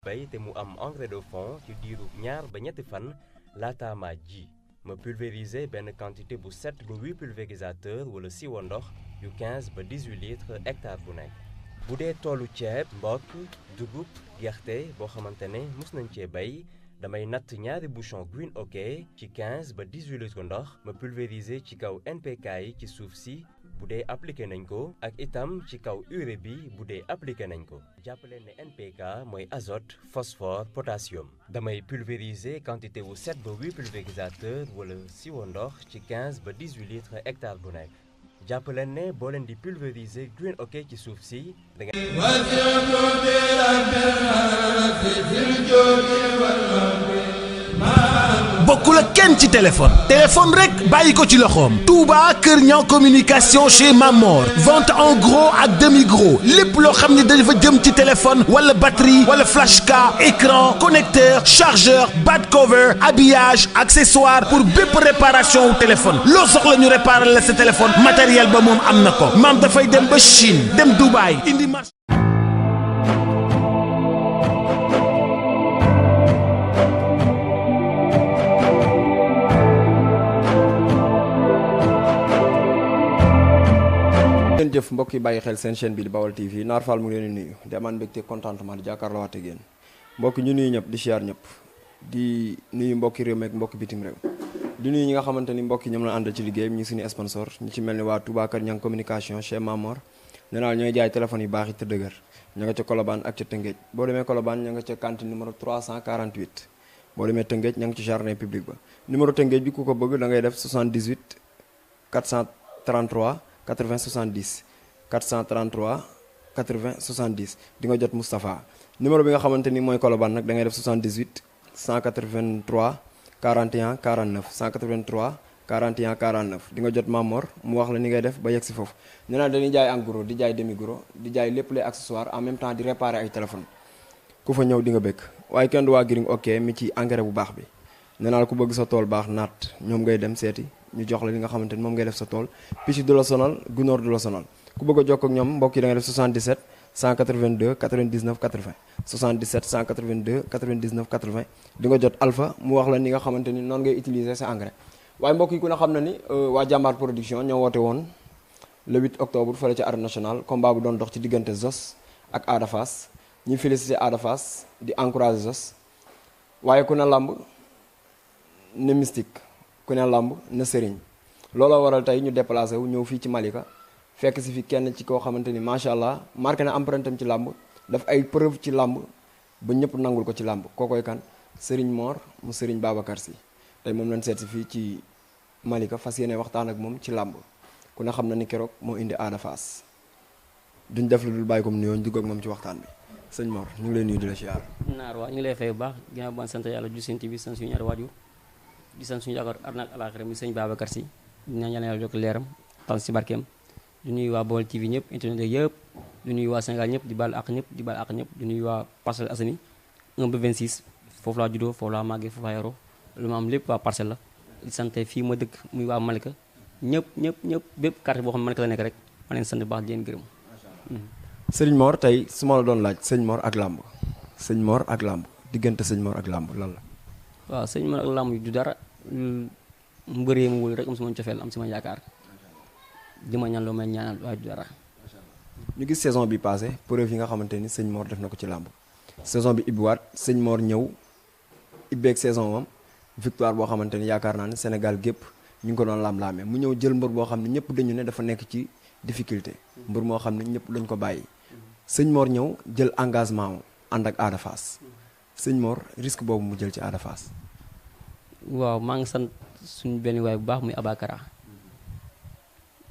bay te mu am engrais de fond ci diiru ñaar ba ñetti fan laata ma ji ma pulvériser benn quantité bu 7 ba 8 pulvérisateur wala siwo ndox yu 15 ba 18 litres hectare bu nekk. bu dee toolu ceeb mbokk dugub gerte boo xamante ne mus nañ cee bay damay natt ñaari bouchon Green OK ci 15 ba 18 litres ndox ma pulvériser ci kaw NPK yi ci suuf si bu dee appliqué nañ ko ak itam ci kaw urée bi bu dee appliqué nañ ko jàppale ne NPK mooy azote phosphore potassium damay pulvériser quantité wu 7 ba 8 pulvérisateur wala siwo ndox ci 15 ba 18 litres hectare bu nekk jàppale ne boo leen di pulvériser Green OK ci suuf si da ngeen bokkul ak kenn ci téléphone rek bàyyi ko ci loxoom Touba Kër Niang communication chez Mamor vente en gros ak demi gros lépp loo xam ne dafa jëm ci téléphone wala batterie wala flash card écran connecteur chargeur back cover habillage accessoire pour bépp réparation wu téléphone loo soxla ñu réparer la sa téléphone matériel ba moom am na ko maam dafay dem ba Chine dem Dubaï indi marché. ngeen jëf mbokk yi bàyyi xel seen chaîne bi di Baol TV Naar Fall mu ngi leen di nuyu di amaan mbégte contentement di jàkkaarloo waat ak yéen mbokk ñu nuyu ñëpp di siyaar ñëpp di nuyu mbokki réew mi ak mbokki bitim réew di nuyu ñi nga xamante ni mbokk yi ñoom la àndal ci liggéey ñu suñu sponsor ñu ci mel ni waa Touba Kër Niang communication chez Mamor nee naa ñooy jaay téléphone yu baax yi te dëgër ña nga ca Colobane ak ca Tëngéej boo demee Colobane ña nga ca cantine numéro 348 boo demee Tëngéej ña nga ci jardin public ba numéro Tëngéej bi ku ko bëgg da ngay def 78 433 80 70 433 80 70 di nga jot Moustapha numéro bi nga xamante ni mooy Colobane nag da ngay def 78 183 41 49 183 41 49 di nga jot Mamor mu wax la ni ngay def ba yegg si foofu nee naa dañuy jaay en gros di jaay demi gros di jaay lépp les accessoires en même temps di réparer ay téléphone ku fa ñëw di nga bëgg waaye kenn du waa Green OK mi ci engrais bu baax bi nee naa la ku bëgg sa tool baax naat ñoom ngay dem seeti ñu jox la li nga xamante ni moom ngay def sa tool picc du la sonal gunóor du la sonal ku bëgg a jokkoo ak ñoom mbokk yi da nga def 77 182 99 80 77 182 99 80 di nga jot Alpha mu wax la ni nga xamante ni noonu ngay utiliser sa engrais waaye mbokk yi ku ne xam na ni waa Jàmbaar production ñoo woote woon le 8 octobre fële ci arène nationale combat bu doon dox ci diggante Zos ak Ada Fass ñuy félicité Ada Fass di encourager Zos waaye ku ne lamb ne mystique ku ne lamb na sëriñ looloo waral tey ñu déplacé wu ñëw fii ci Malika fekk si fi kenn ci koo xamante ni macha allah marqué na empreinte am ci làmb daf ay preuve ci làmb ba ñëpp nangul ko ci làmb kookoy kan Serigne Mor mu Serigne Babacar Sy tey moom lañ seet si fii ci Malika fas yéene waxtaan ak moom ci làmb ku ne xam na ni keroog moo indi Ada Fass duñ def lu dul bàyyi ko mu nuyoo ñu dugg ak moom ci waxtaan bi sëñ Mor ñu ngi lay nuyu di la siyaar. Naar waa ñu ngi lay fay bu baax ginnaaw ba sant yàlla ju seen TV sant suñu ñaari waajur di sant suñu yaakaar arnaak alaxira mi sëñ Babacar Sy di ñaan yàlla yokk leeram tan si barkeem di nuyu waa Baol TV ñëpp internet yëpp di nuyu waa Sénégal ñëpp di baal ak ñëpp di baal ak ñëpp di nuyu waa Parcelles Assainies 1 ba 26 foofu laa juddoo foofu laa màggee foofu laa yaroo lu ma am lépp waa parcelle la di sant fii ma dëkk muy waa Malika ñëpp bépp quartier boo xam ne Malika la nekk rek ma leen sant baax di leen gërëm. sëñ Mor tey su ma la doon laaj sëñ Mor ak làmb sëñ Mor ak làmb diggante sëñ Mor ak làmb lan la. waaw sëñ Mor ak làmb du dara mbëree mu wóolu rek am si ma cofeel am si ma yaakaar di ma ñaan loo may ñaanal waaye du dara. ñu gis saison bi passé preuve yi nga xamante ni sëñ Mor def na ko ci làmb saison bi ibbiwaat sëñ Mor ñëw ibbeeg saison moom victoire boo xamante ni yaakaar naa ne Sénégal gépp ñu ngi ko doon laam-laamee mu ñëw jël mbër boo xam ne ñëpp dañu ne dafa nekk ci difficulté mbër moo xam ne ñëpp dañ ko bàyyi sëñ Mor ñëw jël engagement ànd ak Ada Fass sëñ Mor risque boobu mu jël ci Ada Fass. waaw maa ngi sant suñu benn waay bu baax muy Abakara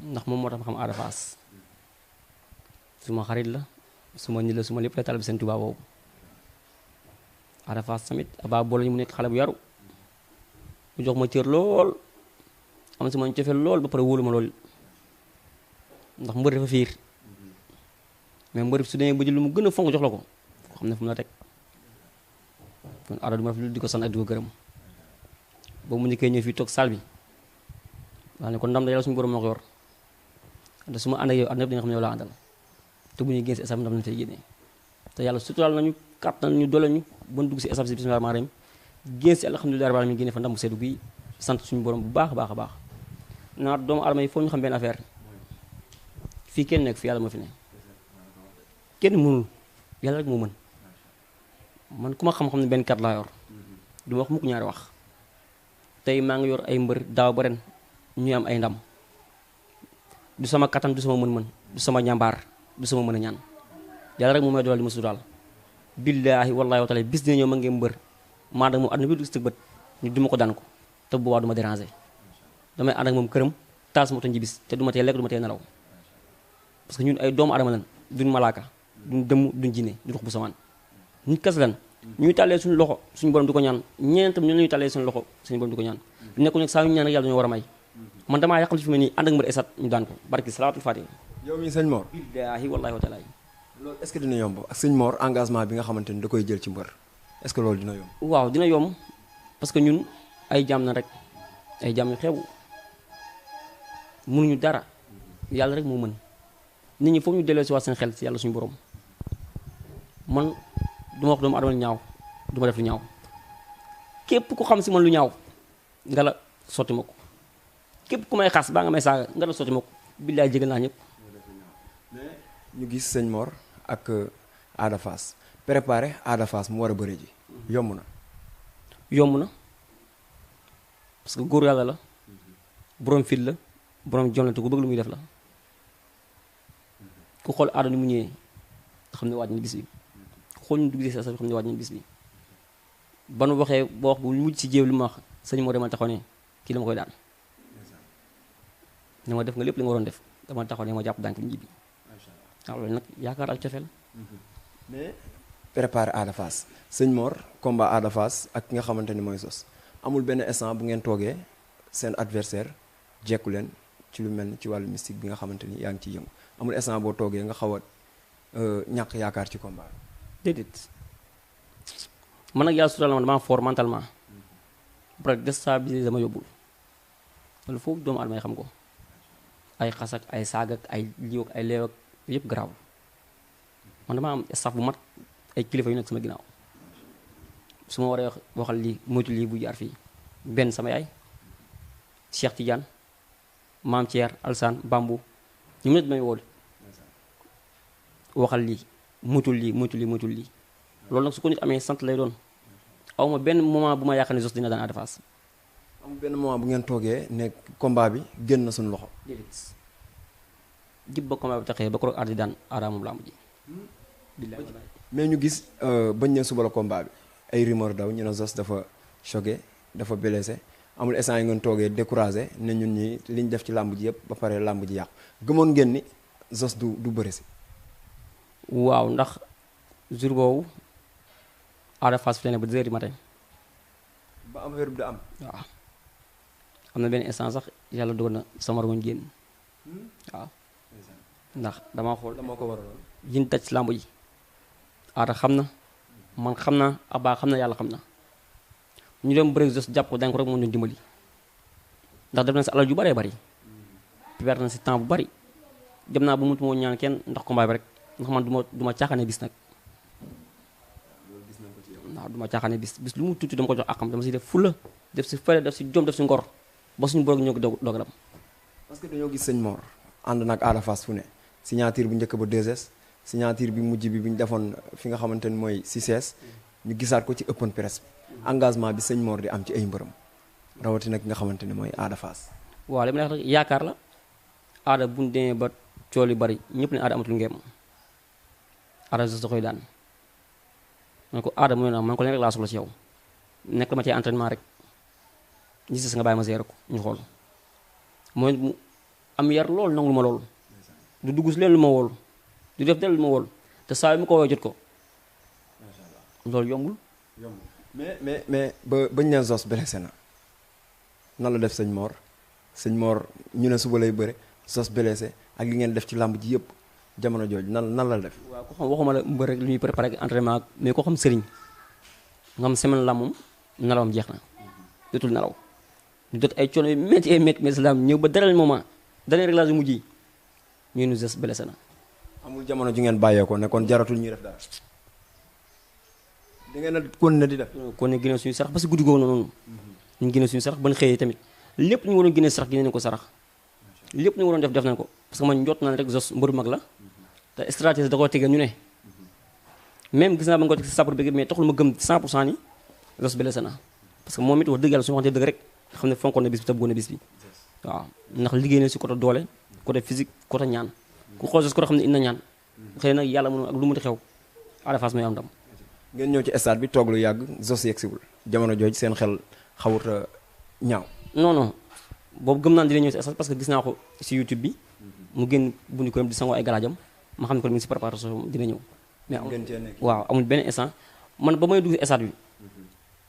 ndax moom moo tax ma xam Ada Fass suma xarit la suma nit la suma lépp la talib seen Tuubaa boobu Ada Fass tamit aba boole ñu mu nekk xale bu yaru mu jox ma cër lool am si ma cofeel lool ba pare wóolu ma lool ndax mbër dafa fiir mais mbër su demee ba jël lu mu gën a fonk jox la ko xam ne fu mu la teg kon Ada du ma def lu di ko sant ak di ko gërëm boobu mu njëkkee ñëw fii toog salle bi wax ne kon ndam da yàlla suñu borom moo ko yor te su ma ànd ak yow ànd ñëpp dañoo xam ne yow laa àndal te bu ñuy génn si esam ndam lañu fay génnee te yàlla suturaal nañu kàttan ñu doole ñu ba ñu dugg si estaf si bismillah rahmaani rahim génn si alhamdulilah rabbil alamin génne fa ndam bu seddu bi sant suñu borom bu baax a baax a baax naa doomu aadama yi foo ñu xam benn affaire fii kenn nekk fi yàlla moo fi ne kenn mënul yàlla rek moo mën man ku ma xam-xam ne benn kat laa yor du ma wax mukk ñaari wax tey maa ngi yor ay mbër daaw ba ren ñuy am ay ndam du sama kattan du sama mën-mën du sama ñambaar du sama mën a ñaan yàlla rek moo may doolal di ma suturaal billaahi wallaahi wa taala bis dina ñëw ma ngeen mbër maa nag moom àdduna bi du gis tëg bët ñu duma ko daan ko te bu boobaa du ma déranger damay ànd ak moom këram taal sama moto njibis te du ma tee lekk du ma tee nelaw parce que ñun ay doomu adama lan duñ malaaka duñ dëmm duñ jinne du dox bu samaan nit kas lan ñuy tàllee suñu loxo suñu borom di ko ñaan ñeneen tam ñu ñuy tàllee suñu loxo suñu borom di ko ñaan du nekku nekk saa yu ñaan rek yàlla dañoo war a may man damaa yàqal fi mu ne nii ànd ak mbër esat ñu daan ko barki salaatul faatiha yow mii sëñ Mor billaahi wallaahi wa taala loolu est-ce que dina yomb ak sëñ Mor engagement bi nga xamante ni da koy jël ci mbër est-ce que loolu dina yomb waaw dina yomb parce que ñun ay jaam na rek ay jaam yu xew mënuñu dara yàlla rek moo mën nit ñi foofu ñu delloo si waat seen xel si yàlla suñu borom man duma wax doomu adama lu ñaaw duma def lu ñaaw képp ku xam si man lu ñaaw nga la sotti ma ko képp ku may xas baa nga may saaga nga la sotti ma ko billaay jégal naa ñëpp ñu gis sëñ Mor ak Ada Fass préparé Ada Fass mu war a bëre ji yomb na yomb na parce que góor yàlla la borom fit la borom jom la te ku bëgg lu muy def la ku xool Ada ni mu ñëwee nga xam ne waaj na bis bi ku xool ñu dugg si sa xam ne waaj na bis bi ba nu waxee boo wax bu mujj si jéew li ma wax sëñ Mor dama taxaw ne kii dama koy daan ne ma def nga lépp li nga waroon def dama taxaw ne ma jàpp daan ko ñibbi waaw loolu nag yaakaar ak cofeel mais préparé Ada Fass sëñ Mor combat Ada Fass ak ki nga xamante ni mooy Zoss amul benn instant bu ngeen toogee seen adversaire jekku leen ci lu mel ni ci wàllu mystique bi nga xamante ni yaa ngi ciy yëngu amul instant boo toogee nga xaw a ñàkk yaakaar ci combat déedéet man nag yàlla sutal ma damaa fort mentalement ba pare déstabiliser dama yóbbul loolu foofu doomu adama yi xam ko ay xas ak ay saag ak ay liiw ak ay leew ak yëpp garaaw man dama am staff bu mat ay kilifa yu nekk sama ginnaaw su ma waree waxal lii moytu lii bu jaar fii benn sama yaay Cheikh Tidiane maam Thier Alsane Bambou ñu mu ne may woo waxal lii moytul lii moytul lii moytul lii loolu nag su ko nit amee sant lay doon aw ma benn moment bu ma yaakaar ne Zoss dina daan Ada Fass amul benn moment bu ngeen toogee ne combat bi génn na suñu loxo déedéet jib ba combat bi taxee ba ko roog ardi daan Ada moom làmb ji mais ñu gis bañ ne suba la combat bi ay rumeur daw ñu ne Zoss dafa choqué dafa blessé amul instant yi ngeen toogee découragé ne ñun ñi liñ def ci làmb ji yëpp ba pare làmb ji yàqu gëmoon ngeen ni Zoss du bëre si waaw ndax jour boobu Ada Fass fi ne ba 2 heures du matin ba am heure bi da am waaw am na benn instant sax yàlla dogal na sama rongoñ génn waaw ndax damaa xool moo ko waraloon yin taj ci làmb ji Ada xam na man xam naa Abba xam na yàlla xam na ñu dem bëre Zoss jàpp ko dañ ko rek moo ñu dimbali ndax def na si alal ju bëree bëri perte na si temps bu bëri dem naa bu mutu moo ñaan kenn ndax combat bi rek ndax man du ma caaxaane bis nag waaw du ma caaxaane bis lu mu tuuti dama ko jox akam dama si def fulla def si fayda def si jom def si ngor ba suñu borom ñoo ko dogalam parce que dañoo gis sëñ Mor ànd nag Ada Fass fu ne signature bu njëkk ba 2S signature bi mujj bi ñu defoon fi nga xamante ni mooy 6S ñu gisaat ko ci open press engagement bi sëñ Mor di am ci ay mbërëm rawatina ki nga xamante ni mooy Ada Fass waaw li ma wax rek yaakaar la Ada buñu demee ba cool yu bari ñëpp ne Ada amatul ngeem Ada Zoss da koy daan man ko Ada mu ne man ko leen rek laa soxla ci yow nekk ma ci entraînement rek ñi si nga bàyyi ma gérer ko ñu xool mooy mu am yar lool nangu lu ma lool du dugg si leen lu ma wóol du def del lu ma wóol te saa yu mu ko woowee jot ko loolu yombul mais ba bañ ne Zoss blessé na nan la def sëñ Mor ñu ne suba lay bëre Zoss blessé ak li ngeen def ci làmb ji yëpp jamono jooju nan la def waaw ko xam waxuma la mbër rek lu ñuy préparé ak entraînement mais ko xam sëriñ nga xam semaine la moom nelawam jeex na dootul nelaw ñu jot ay coono yu métti mais islam ñëw ba dernier moment dernier réglage yu mujj yi ñu nu Zoss blessé na amul jamono ju ngeen bàyyeekoo ne kon jaratul ñuy def dara da ngeen a continuer di def. kon ne génne suñu sarax parce que guddi googu noonu ñu génne suñu sarax ban xëyee tamit lépp ñu waroon génne sarax génne nañ ko sarax lépp ñu waroon def nañ ko parce que man jot naa ne rek Zoss mbëru mag la te stratégie da koo tegee ñu ne même gis naa ba nga ko teg si sapeur bi mais taxul ma gëm 100% ni Zoss blessé na parce que moom it wax dëgg yàlla suñu waxantee dëgg rek xam ne fonkoon na bis bi te bëggoon na bis bi waaw ndax liggéey na si côté doole côté physique côté ñaan ku xool Zoss ko xam ne ina ñaan xëy na yàlla mënu ak lu mu di xew Ada Fass mooy am ndam. ngeen ñëw ci stade bi toog lu yàgg Zoss yegsiwul jamono jooju seen xel xawut a ñaaw. non boobu gëm naa ne dina ñëw si stade parce que gis naa ko si YouTube bi mu génn bundi ko di sangoo ay galaajam ma xam ne ko mi ngi si préparation dina ñëw. mais waaw amul benn instant man ba may dugg si stade bi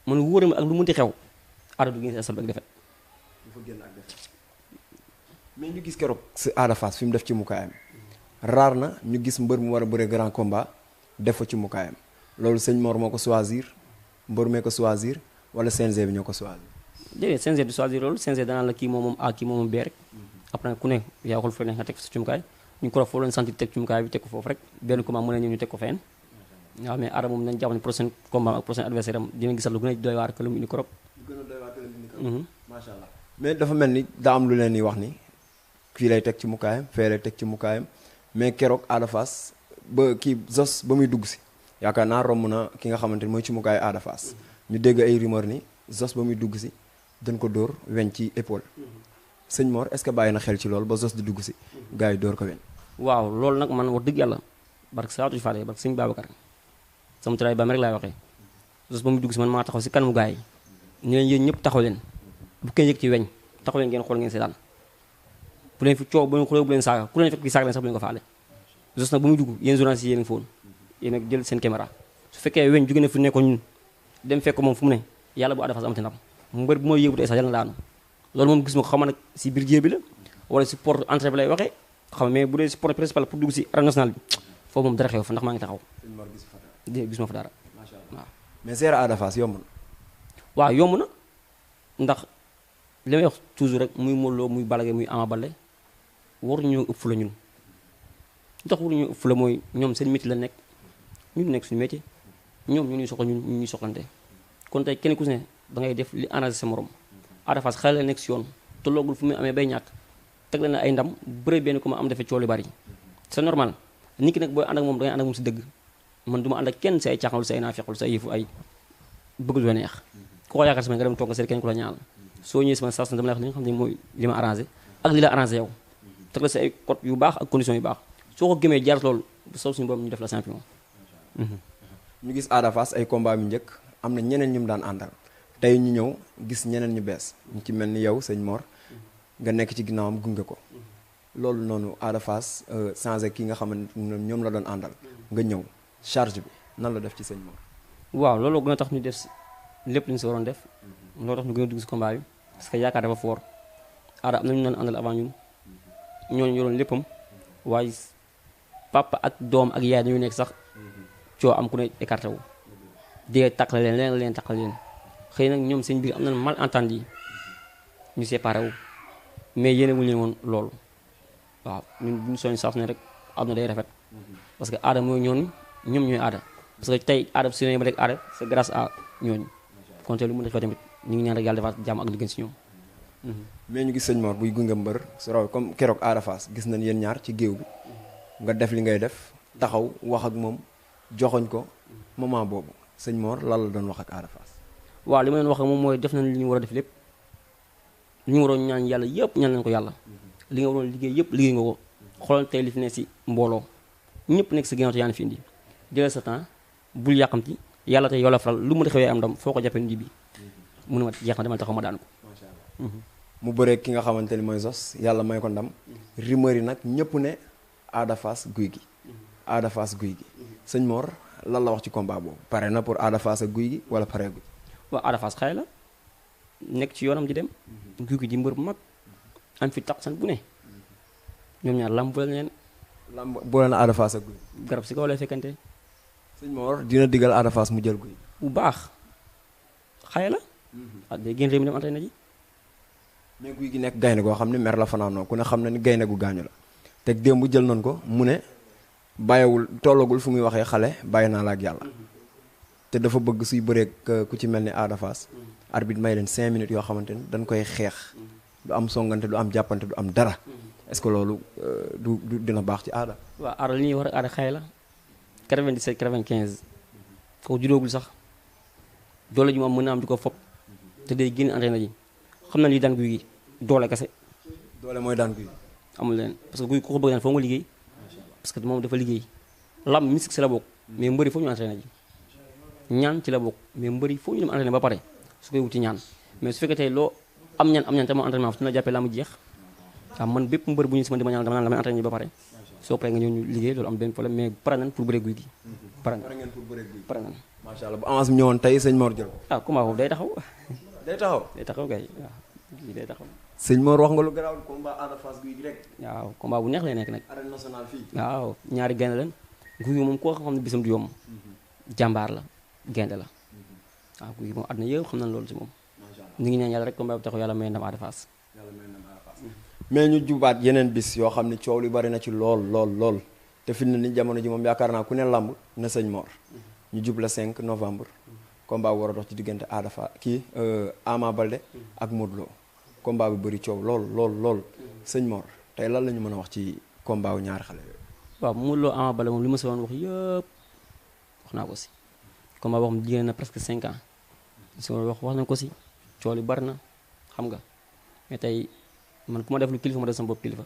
man wóoram ak lu munti xew Ada du génn si stade bi ak defet. mais ñu gis keroog si Ada Fass fi mu def ci mukaayam raar na ñu gis mbër mu war a bëre grand combat def fa ci mukaayam loolu sëñ Mor moo ko choisir mbër mee ko choisir wala CNG bi ñoo ko choisir. déedéet CNG du choisir loolu CNG danaan la kii moom A kii moom B rek après ku ne yaa xool fu ne nga teg sa cumukaay ñu ko foo leen sentir teg cumukaay bi teg ko foofu rek benn combat mën na ñëw ñu teg ko fenn waaw mais Ada moom nañ jàpp ne prochain combat ak prochain adversaire am dina gisal lu gën a doy waar que lu mu indi korop. macha allah mais dafa mel ni daa am lu leen di wax ni kii lay teg ci mukaayam fee lay teg ci mukaayam mais keroog Ada Fass ba kii Zoss ba muy dugg si yaakaar naa romb na ki nga xamante ni mooy ci mukaayu Ada Fass ñu dégg ay rumeur ni Zoss ba muy dugg si dañ ko dóor weñ ci épaule sëñ Mor est-ce que bàyyi na xel ci loolu ba Zoss di dugg si gars yi dóor ko weñ. waaw loolu nag man wax dëgg yàlla barke Salaatu Faale barke sëñ Babacar sama turaay baam rek laay waxee Zoss ba muy dugg si man maa taxaw si kanamu gars yi ñu leen yéen ñëpp taxaw leen bu kenn yëg ci weñ taxaw leen ngeen xool ngeen seetaan bu leen fi coow bu leen xuloo bu leen saaga ku leen fekk ki saaga leen sax bu leen ko faale Zoss nag bu muy dugg yéen journalistes yi yéen a ngi foon yéen a jël seen caméra su fekkee weñ jóge na fu nekkoon ñun dem fekk moom fu mu ne yàlla bu Ada Fass amati ndam mbër bu ma yëgu sax yàlla na daanu loolu moom gis ma ko xam nag si biir jéem bi la wala si porte entrée bi lay waxee xam mais bu dee si porte principal pour dugg si arène nationale bi foofu moom dara xew fa ndax maa ngi taxaw gis ma fa dara waaw mais seere Ada Fass yomb na. waaw yomb na ndax li may wax toujours rek muy Modou Lo muy Balla Gaye muy Ama Baldé waruñu ëpp fu la ñun ndax waruñu ëpp fu la mooy ñoom seen métier la nekk ñun nekk suñu métier ñoom ñu ñuy soxla ñun ñu ñuy soxlante kon tey kenn ku si ne da ngay def li arrangé sa morom Ada Fass xale la nekk si yoon te loogul fu muy amee bay ñàkk teg la ne ay ndam bëre benn ko ma am defee cool yu bari c'est normal nit ki nag booy ànd ak moom da ngay ànd ak moom si dëgg man du ma ànd ak kenn si ay caaxaan si ay naafeq si ay yëfu ay bëgg lu la neex ku ko yaakaar si man nga dem toog nga seet kenn ku la ñaanal soo ñëwee sama sas na dama lay wax li nga xam ne mooy li ma arrangé ak li la arrangé yow teg la si ay code yu baax ak conditions yu baax soo ko gëmee jaar loolu bu soob suñu borom ñu def la champion. ñu gis Ada Fass ay combat yu njëkk am na ñeneen ñu mu daan àndal tey ñu ñëw gis ñeneen ñu bees ñu ci mel ni yow sëñ Mor nga nekk ci ginnaawam gunge ko loolu noonu Ada Fass changé ki nga xamante ne ñoom la doon àndal nga ñëw charge bi nan la def ci sëñ Mor. waaw loolu gën a tax ñu def si lépp li ñu si waroon def loolu tax ñu gën a dugg si combat bi parce que yaakaar dafa fort Ada am na ñu doon àndal avant ñun ñooñu yoroon léppam waaye papa ak doom ak yaay dañu nekk sax coo am ku ne écarté wu dee taqale leen taqale leen xëy nag ñoom seen biir am na malentendu ñu séparé wu mais yéene wuñu leen woon loolu waaw ñun bu ñu soññ sax ne rek àdduna day rafet parce que Ada mooy ñoom ñooy Ada parce que tey Ada su ne ba rek Ada c'est grâce à ñooñu kon tey lu mu def tamit ñu ngi ñaan rek yàlla defaat jàmm ak li gën si ñoom. mais ñu gis sëñ Mor buy gunge mbër su raw comme keroog Ada Fass gis nañ yéen ñaar ci géew bi nga def li ngay def taxaw wax ak moom joxoñ ko moment boobu sëñ Mor lan la doon wax ak Ada Fass. waaw li ma leen wax ak moom mooy def nañ li ñu war a def lépp li ñu waroon ñaan yàlla yëpp ñaan nañ ko yàlla li nga waroon liggéey yëpp liggéey nga ko xoolal tey li fi ne si mbooloo ñëpp nekk si ginnaaw te yaa fi indi jëlal sa temps bul yàqamti yàlla tey yow la faral lu mu xewee am ndam foo ko jàppee nji bi mu ne ma jeex na demal taxaw ma daan ko. mu bëree ki nga xamante ni mooy Zoss yàlla may ko ndam rumeur yi nag ñëpp ne Ada Fass Gouye Gui Ada Fass Gouye Gui sëñ Mor lan la wax ci combat boobu pare na pour Ada Fass ak Gouye Gui wala pare gu. waaw Ada Fass xëy la nekk ci yoonam di dem Gouye Gui di mbër bu mag am fi tax san bu ne ñoom ñaar lamb boole leen. lamb boole na Ada Fass ak Gouye Gui. garab si kaw lay fekkante. sëñ Mor dina digal Ada Fass mu jël Gouye Gui. bu baax xëy la. ah day génn réew mi dem entraîné ji. mais Gouye Gui nekk gaynde goo xam ne mer la fanaanoo ku ne xam na ni gaynde gu gaañu la te démb jël nañ ko mu ne bàyyiwul tollagul fu muy waxee xale bàyyi naa la ak yàlla te dafa bëgg suy bëreeg ku ci mel ni Ada Fass arbitre may leen 5 minutes yoo xamante ni dañ koy xeex du am songante du am jàppante du am dara est-ce que loolu du dina baax ci Ada. waaw Ada li ñuy wax rek Ada xëy la 97 95 kooku judoogul sax doole ji moom mën na am di ko fopp te day génn entraîné ji xam na lii daan guy gi doole kese. doole mooy daan guy. amul leen parce que guy ku ko bëgg daan foo nga liggéey parce que moom dafa liggéey lam musique si la bokk mais mbëri foo ñu entraîné ji ñaan ci la bokk mais mbëri foo ñu dem entraîné ba pare su koy wuti ñaan mais su fekkee tey loo am ñaan te moo entraînement su ñu la jàppee laa mu jeex waaw man bépp mbër bu ñu si mën di ma ñaan dama naan la may entraîné ba pare soo paree nga ñëw ñu liggéey loolu am benn problème mais pare nañ pour bëre guy gi pare ngeen pour bëre guy pare nañ macha allah bu avance bi ñëwoon tey sëñ Mor jël ko. ah combat boobu day taxaw day taxaw day taxaw kay waaw lii day taxaw sëñ Mor wax nga lu garaaw combat Ada Fass guy gi rek. waaw combat bu neex lay nekk nag arène nationale fii. waaw ñaari gaynde leen guy gi moom koo xam ne bisam du yomb jàmbaar la gaynde la waaw guy gi moom àdduna yëpp xam nañ loolu ci moom ñu ngi ñaan yàlla rek combat bu taxaw yàlla may ndam Ada Fass mais ñu jubaat yeneen bis yoo xam ne coow li bari na ci lool te fi mu ne ni jamono ji moom yaakaar naa ku ne lamb na sëñ Mor ñu jub la 5 novembre combat bu war a dox ci diggante Ada Fass kii Ama Baldé ak Modou Lo combat bi bëri coow lool sëñ Mor tey lan la ñu mën a wax ci combat wu ñaari xale yooyu. waaw Modou Lo Ama Baldé moom li ma si woon wax yëpp wax naa ko si combat boo xam ne jigéen na presque 5 ans si wax nañ ko si coow li bari na xam nga mais tey man ku ma def lu kilifa ma def sama bopp kilifa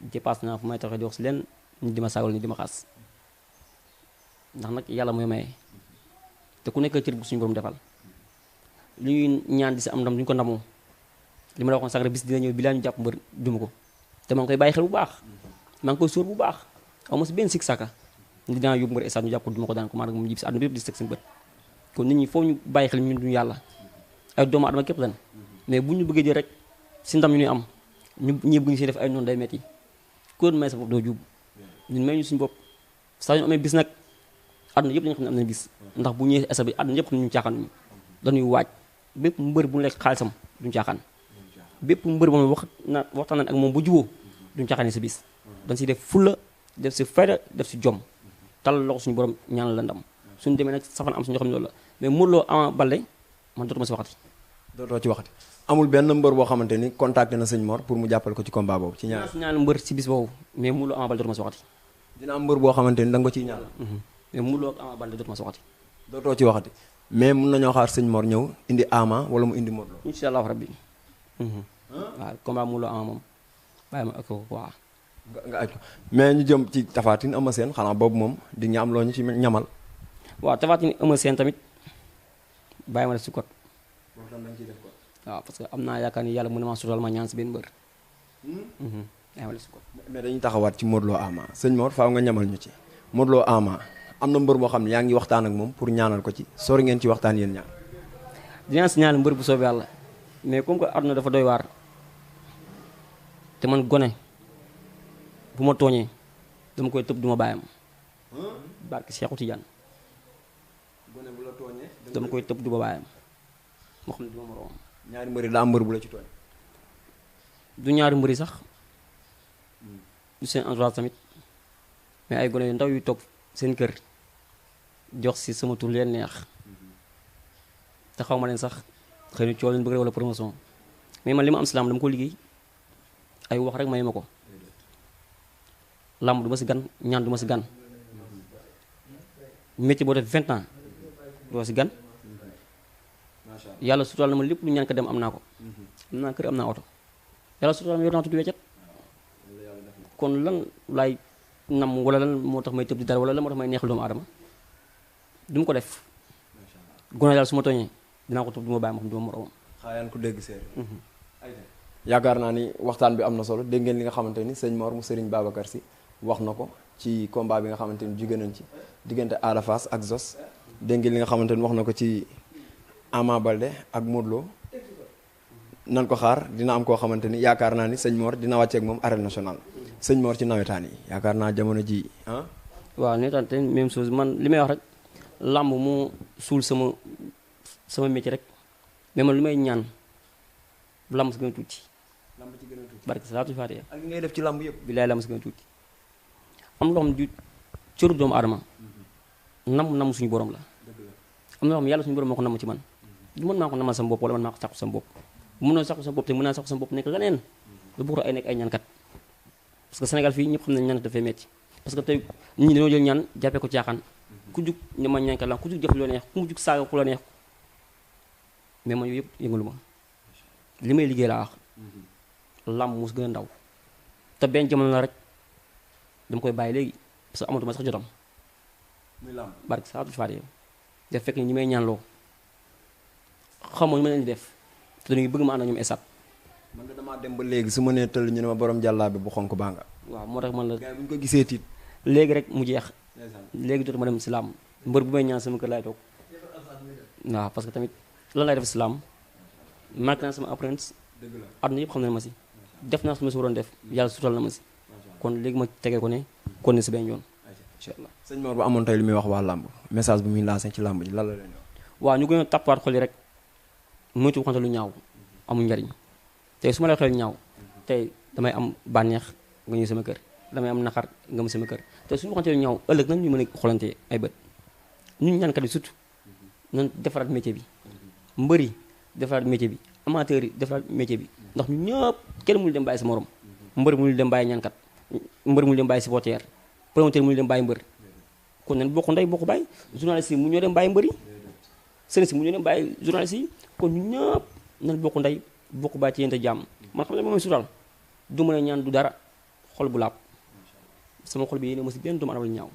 dépasse naa fu may taxee di wax si leen ñu di ma saagal ñu di ma xaas ndax nag yàlla mooy maye te ku nekk cër bu suñu borom defal li ñuy ñaan di si am ndam duñu ko ndamoo li ma la waxoon sànq bis dina ñëw bi laa ñu jàpp mbër duma ko te maa ngi koy bàyyi xel bu baax maa ngi koy sóor bu baax aw ma si benn sikk sàkka ni dinaa yóbbu mbër stade ñu jàpp ko duma ko daan ko maa nag moom jib si àdduna bi yëpp di si teg seen bët kon nit ñi foofu ñu bàyyi xel ñun duñu yàlla ay doomu adama képp lan mais bu ñu bëggee jël rek si ndam ñu ñuy am ñi bëgg ñu si def ay noonu day metti ku may sa bopp doo jub ñun may ñu suñu bopp saa ñu amee bis nag àdduna yëpp dañu xam ne am nañ bis ndax bu ñëwee esa bi àdduna yëpp xam ne ñu caaxaan ñu dañuy waaj bépp mbër bu lekk xaalisam duñu caaxaan bépp mbër moom waxtaan nañ ak moom bu juboo duñu caaxaan sa bis dañ si def fulla def si fayda def si jom tal loxo suñu borom ñaanal la ndam suñu demee nag safan am suñu xam ne loolu la mais Modou Lo Ama Baldé man dootuma si waxati dootoo ci waxati amul benn mbër boo xamante ni contacté na sëñ Mor pour mu jàppale ko ci combat boobu ci ñaan mbër si bis boobu mais Modou Lo Ama Baldé dootuma si waxati dina am mbër boo xamante ni da nga ko ciy ñaanal mais Modou Lo Ama Baldé dootuma si waxati dootoo ci waxati mais mun nañoo xaar sëñ Mor ñëw indi Ama wala mu indi Modou Lo insha allahu rabbi waaw combat Modou Lo Ama moom bàyyi ma ak ko waaw nga aj ko mais ñu jëm ci Tapha Tine Eumeu Sène xanaa boobu moom di ñaam loo ñu ci ñamal waaw Tapha Tine Eumeu Sène tamit bàyyi ma def si kot waaw parce que am naa yaakaar ni yàlla mën na maa sutal ma ñaan si benn mbër bàyyi ma def si kot mais dañuy taxawaat ci Modou Lo Ama sëñ Mor faaw nga ñamal ñu ci Modou Lo Ama am na mbër boo xam ne yaa ngi waxtaan ak moom pour ñaanal ko ci sori ngeen ci waxtaan yéen ñaar dinaa si ñaanal mbër bu soobee yàlla mais comme que àdduna dafa doy waar te man gone bu ma tooñee dama koy tëb duma bàyyam barke Cheikhou Tidiane gone bu la tooñee dama koy tëb duma bàyyam moo xam ne duma moroom ñaari mbëri daa am mbër bu la ci tooñ du ñaari mbëri sax du seen entourage tamit mais ay gone yu ndaw yu toog seen kër jox si sama tur leen neex te xaw ma leen sax xëy na coow leen bëgg wala promotion mais man li ma am salaam dama ko liggéey ay wax rek may ma ko làmb du ma si gan ñaan du ma si gan métier boo def 20 ans doo si gan yàlla sutural na ma lépp lu ñaan ko dem am naa ko am naa kër am naa oto yàlla sutural ma yor naa tuddi weccet kon lan laay nam wala lan moo tax may tëb di dara wala lan moo tax may neexal doomu aadama du ma ko def gone daal su ma tooñee dinaa ko tëb du ma bàyyi ma xam du ma moroomam xaayaan ku dégg séeréer yaakaar naa ni waxtaan bi am na solo dégg ngeen li nga xamante ni sëñ Mor mu Serigne Babacar Sy wax na ko ci combat bi nga xamante ni jóge nañ ci diggante Ada Fass ak Zos dégg ngeen li nga xamante ni wax na ko ci Ama Baldé ak Modou Lo nan ko xaar dina am koo xamante ni yaakaar naa ni sëñ Mor dina wàcceek moom arène nationale sëñ Mor ci nawetaan yi yaakaar naa jamono ji ah waaw nawetaan te même chose man li may wax rek làmb mu suul sama métier rek mais man li may ñaan làmb si gën a tuuti lamb ci gën a tuuti barke salaatu faatiha ak li ngay def ci lamb yëpp bilaay làmb si gën a tuuti am loo xam ne du cëru doomu aadama nam suñu borom la am na loo xam ne yàlla suñu borom moo ko namm ci man du mën maa ko namal sama bopp wala man maa ko sàkku sama bopp bu mënoon sàkku sama bopp te mën naa sàkku sama bopp nekk leneen lu bokk ay nekk ay ñaankat parce que Sénégal fii ñëpp xam nañ ñaan dafay metti parce que tey nit ñi dañoo jël ñaan jàppee ko caaxaan ku jug ne ma ñaankat la ku jug def lu la neex ku mu jug saaga ku la neex mais man yooyu yëpp yëngalu ma li may liggéey laa wax làmb mus gën a ndaw te benn jamono la rek dama koy bàyyi léegi parce que amatuma sax jotam muy làmb barke saa tuuti faatee def fekk ni ñi may ñaan loo xamoo ñu ma leen di def te dañuy bëgg ma ànd ak ñoom esat man de damaa dem ba léegi su ma nee tëll ñu ne ma borom jàllaabe bu xonk baa nga waaw moo tax man la gars yi bu ñu ko gisee tiit léegi rek mu jeex léegi dootuma dem si làmb mbër bu may ñaan sama kër laay toog waaw parce que tamit lan lay def si làmb marqué naa sama apprenti dëgg la àdduna yëpp xam nañ ma si def naa su ma si waroon def yàlla sutal na ma si kon léegi ma tegee ko ne kon ne si benn yoon incha allah sëñ Mor bu amoon tey lu muy wax waa làmb message bu muy lancé ci làmb ji lan la leen wax waaw ñu gën a tappaat xol yi rek moytu waxante lu ñaaw amul njariñ tey su ma lay xel ñaaw tey damay am bànneex nga ñëw sama kër damay am naqar nga mu sama kër te suñu waxante lu ñaaw ëllëg nan ñu mën a xoolante ay bët ñun ñaankat yi surtout nan defaraat métier bi mbër yi defaraat métier bi amateur yi defaraat métier bi ndax ñu ñëpp kenn mënul dem bàyyi sa morom mbër mënul dem bàyyi ñaankat mbër mënul dem bàyyi supporter promoteur mënul dem bàyyi mbër kon nan bokk ndey bokk bàyyi journaliste yi mu ñoo dem bàyyi mbër yi sëriñ si mu ñoo dem bàyyi journaliste yi kon ñu ñëpp nan bokk ndey bokk bàyyi ci yénte jàmm man xam ne moom sutal du mën a ñaan du dara xol bu laab sama xol bi yéene ma si benn doomu adama lu ñaaw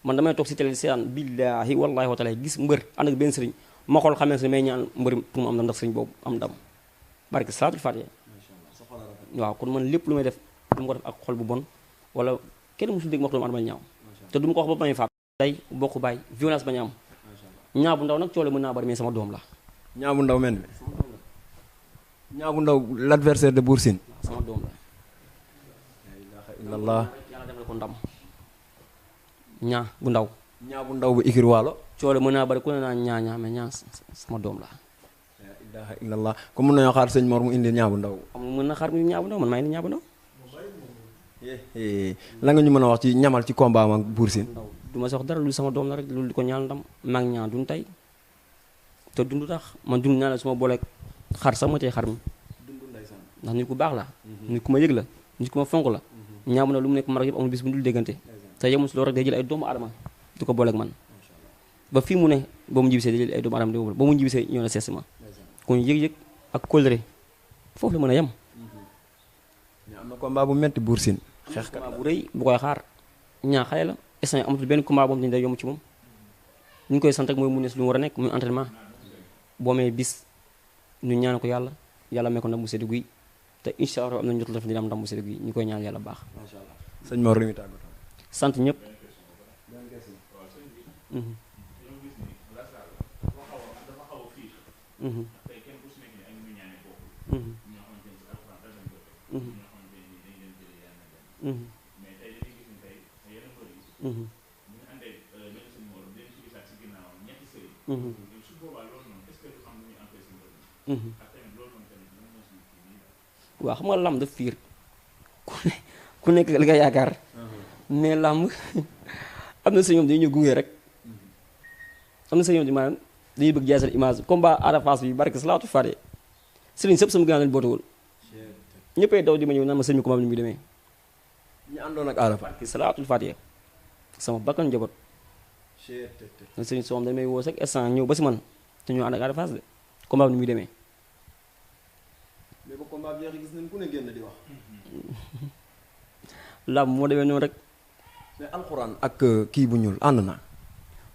man damay toog si télé seetaan billaahi wallaahi wa taala gis mbër ànd ak benn sëriñ ma xool xamee ne may ñaan mbër pour mu am ndam ndax sëriñ boobu am ndam barke salaatul faatiha waaw kon man lépp lu may def du ma ko def ak xol bu bon wala kenn musul dégg ma wax doomu adama lu ñaaw te du ma ko wax ba may faat day bokk bàyyi violence bañu am ñaaw bu ndaw nag coole mën naa bari mais sama doom la ñaa bu ndaw men bi ñaa bu ndaw l'adversaire de Bour Sine sama doom la illallah yàlla defal ko ndam ñaa bu ndaw ñaa bu ndaw bu ikir waalo coole mën naa bari ku ne naa ñaa mais ñaa sama doom la la ilaha illallah comme mën nañoo xaar sëñ Mor mu indi ñaa bu ndaw am mën na xaar mu ñaa bu ndaw man maa ngi ñaa bu ndaw la nga ñu mën a wax ci ñamal ci combat am ak Bour Sine du ma si wax dara lu sama doom la rek loolu di ko ñaal ndam maa ngi ñaan duñ tey te dund tax man dund naa la su ma booleeg xar sax ma tey xar mi ndax nit ku baax la nit ku ma yëg la nit ku ma fonk la ñaamu na lu mu nekk mar yëpp amul bis bu dul déggante te yemul si loolu rek day jël ay doomu adama di ko booleeg man ba fii mu ne ba mu njibisee day jël ay doomu adama di ko ba mu njibisee ñëw na seesi ma kon yëg-yëg ak kóllëre foofu la mën a yem am na combat bu metti Bour Sine xeex combat bu rëy bu koy xaar ñaa xale la instant amatul benn combat boobu dañu day yomb ci moom ñu ngi koy sant rek mooy mu ne si lu mu war a nekk muy entraînement boo mee bis ñu ñaan ko yàlla yàlla may ko ndam bu seddu guy te incha allah am na njot la dina am ndam bu seddu guy ñu koy ñaan yàlla baax sëñ Mor li muy tàggatoo sant ñëpp waaw xam nga làmb daf fiir ku nekk li nga yaakaar mais làmb am na sa ñoom dañuy ñëw gunge rek am na sa ñoom di maanaam dañuy bëgg jaay seen image combat Ada Fass bi barke salaatu fade sëriñ sëpp sama gànnaar leen bootewul ñëppay daw di ma ñëw naan ma sëñ mi combat bi ni muy demee ñu àndoon ak Ada Fass barke salaatul fade sama bakkan njaboot na sëriñ soom dañ may woo sax instant ñëw ba si man te ñoo ànd ak Ada Fass de combat bi ni muy demee mais ba combat bi jeex gis nañ ku ne génn di wax làmb moo demee noonu rek mais alxuraan ak kii bu ñuul ànd na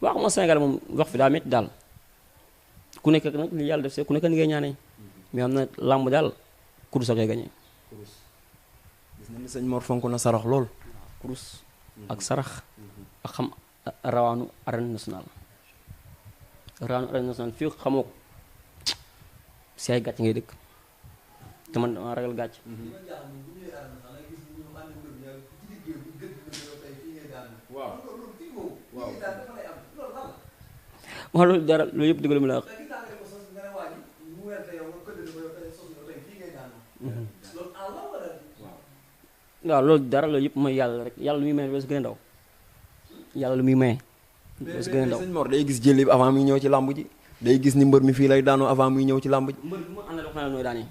waaw xam nga Sénégal moom wax fi daa métti daal ku nekk nag li yàlla def see ku nekk ni ngay ñaanee mais am na làmb daal kurus a koy gañee gis nañ ni sëñ Mor fonk na sarax lool kurus ak sarax ak xam rawaanu arène nationale rawaanu arène nationale fii xamoo ko si ay gàcc ngay dëkk te man dama ragal gàcc waaw loolu dara loolu yëpp dëgg la mu la wax waaw loolu dara loolu yëpp mooy yàlla rek yàlla lu muy maye loolu si gën a ndaw yàlla lu muy maye si gën a ndaw. sëñ Mor day gis jëli bi avant muy ñëw ci làmb ji day gis ni mbër mi fii lay daanoo avant muy ñëw ci làmb ji. mbër bu ma àndal wax naa la nooy daanee.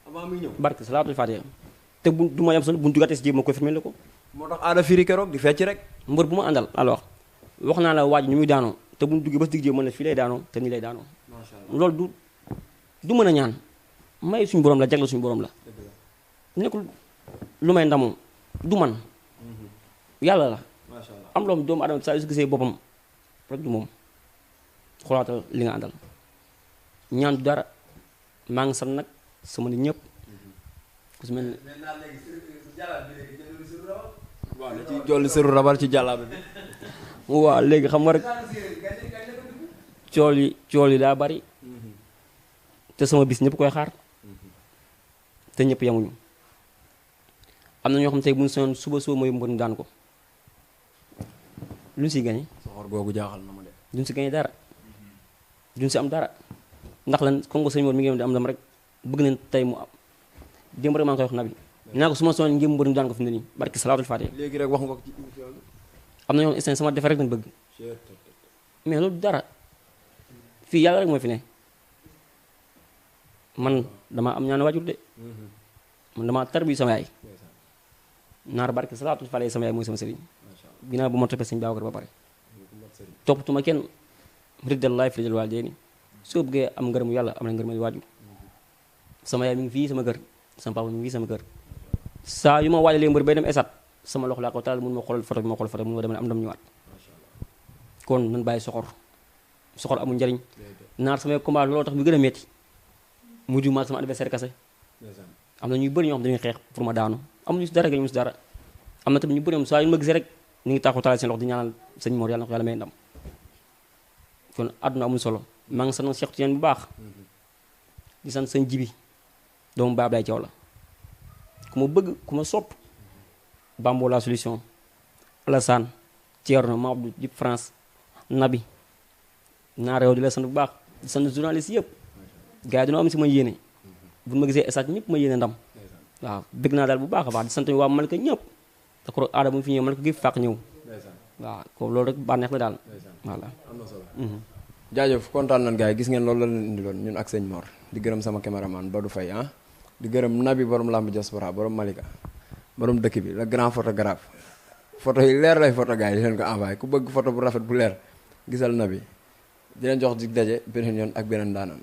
avant muy ñëw. barke salaatul faatiha te bu du ma yem sax bu ñu jugatee si jéem ma confirmé la ko. moo tax aada firi keroog di fecc rek. mbër bu ma àndal alors wax naa la waaj ñu muy daanoo te bu ñu duggee ba si digg jéem mën la fii lay daanoo te nii lay daanoo. macha allah loolu du mën a ñaan may suñu borom la jagle suñu borom la. nekkul lu may ndamoo du man yàlla la. macha allah am loom doomu adama saa yu si gisee boppam rek du moom xoolaatal li nga àndal ñaan du dara maa ngi sant nag sama nit ñëpp ku si mel ne waaw da ci jolli sëru rabar ci jàllaabe bi. waaw léegi xam nga rek cool yi daa bari te sama bis ñëpp koy xaar te ñëpp yamuñu am na ñoo xam tey bu ñu soñoon suba mooy mbër mu daan ko luñ si gañe soxor googu jaaxal na ma de. duñ si gañe dara duñ si am dara ndax lan comme que sëñ Mor mi ngi di am dam rek bëgg nañ tey mu am démb rek maa ngi koy wax nabi naa ko su ma soñoon ngeen mbër mu daan ko fi mu ne nii barki salaatul faatiha léegi rek wax nga ko ci émission bi. am na ñoo xam sama defe rek lañ bëgg mais loolu dara fii yàlla rek mooy fi ne man dama am ñaan waajur de man dama tarbi sama yaay naar barke salaatul faatiha sama yaay mooy sama sëriñ ginnaaw bu ma toppee sëñ Babacar ba pare toppatuma kenn riddal laay fi riddal waalidayni soo bëggee am ngërëmu yàlla am na ngërëmu waajur sama yaay mi ngi fii sama kër sama papa mi ngi fii sama kër saa yu ma waajalee mbër bay dem esat sama loxo laa ko taal mun ma xoolal photo bi ma xool photo mun ma dem am ndam ñëwaat kon nan bàyyi soxor amul njariñ naar samay combat looloo tax bi gën a metti mujj ma sama adversaire kase am na ñuy bëri ñoo xam dañuy xeex pour ma daanu amuñu si dara gañu si dara am na tamit ñu bëri moom saa yu ma gisee rek ñu ngi taxaw taal seen loxo di ñaanal sëñ Mor yàlla na ko yàlla may ndam kon àdduna amul solo maa ngi sant Cheikh Tidiane bu baax di sant sëñ Jibi doomu baab lay caw la ku ma bëgg ku ma sopp Bambo la solution Alassane Thierno Maabdou Dip France Nabi naa réew di la sant bu baax di sant journaliste yëpp gars yi dañoo am si ma yéene bu ma gisee esat ñëpp ma yéene ndam waaw bëgg naa daal bu baax a baax di sant waa Malika ñëpp d'accord aada bu fi ñëw Malika gi fàq ñëw waaw ko loolu rek bànneex la daal voilà am na solo. jaajëf kontaan nañ gars yi gis ngeen loolu la leen indiloon ñun ak sëñ Mor di gërëm sama caméraman Badou Faye ah di gërëm Nabi borom lamb diaspora borom Malika borom dëkk bi le grand photographe photo yi leer lay photo gars yi di leen ko envoyé ku bëgg photo bu rafet bu leer gisal Nabi di leen jox dig daje beneen yoon ak beneen daanaan